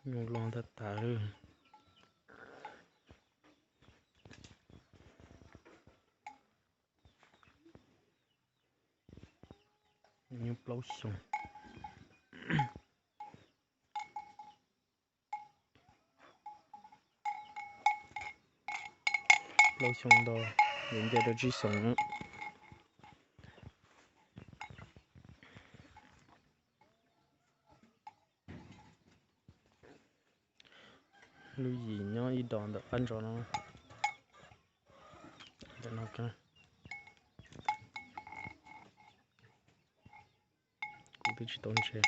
Nyuj loj tag tag li. Nyuj plaub xyoos. Plaub xyoos ntau, yuav nce rau tsib xyoos na. Lub yim nyob ib do ntawm qab ntsos no. Ntawm no, kuv twb tsis tau ntse.